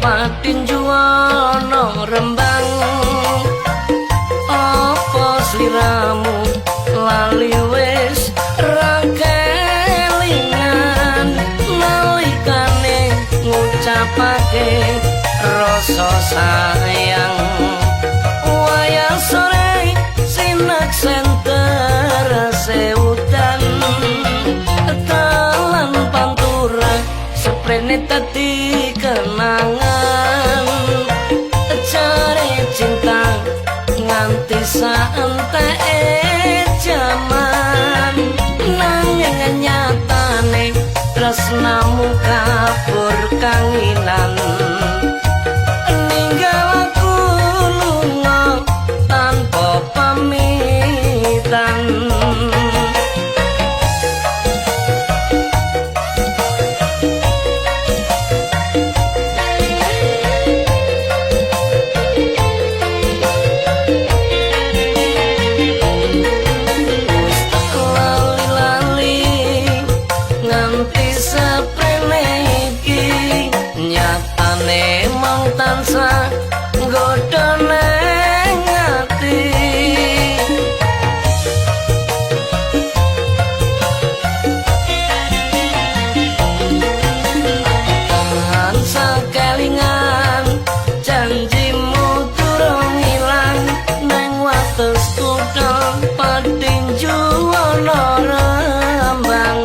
Patinjuwana Rembang, apa sliramu lali wis ra kelingan nalikane ngucapake rasa sayang. Wayah sore sinaksen terase udan, talan pantura seprene dadi kenangan. Cari cinta nganti saenteke jaman, nanging nyatane tresnamu kabur kanginan. Ninggal aku lunga tanpa pamitan. Nyatane mung tansah nggodha nang ati. Tansah kelingan janjimu durung ilang, nang wates kutha Patinjuwana Rembang.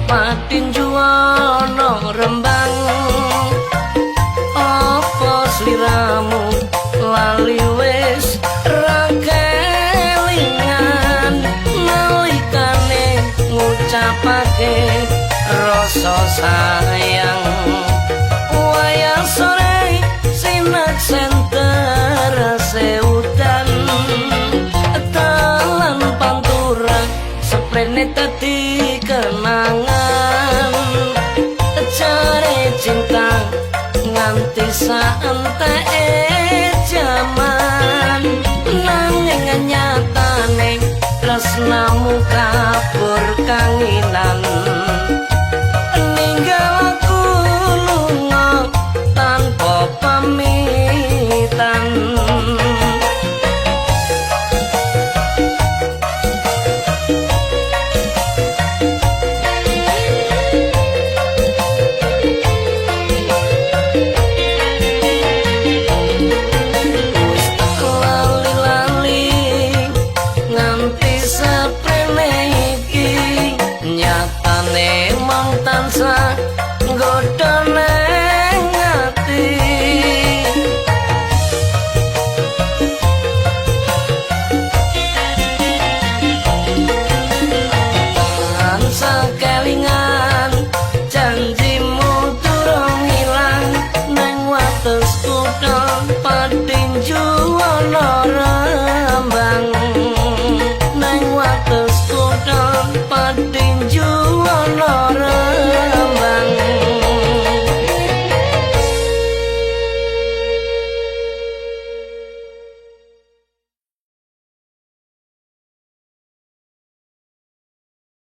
Patinjuwana Rembang, apa sliramu lali wis ra kelingan nalikane ngucapake rasa sayang. Wayah sore sinaksen terase udan, talan pantura seprene dadi kenangan. Cari cinta nganti saenteke jaman, nanging nyatane tresnamu kabur kanginan. Ninggal aku lunga tanpa pamitan. Nyatane mung tansah nggodha nang ati. Tansah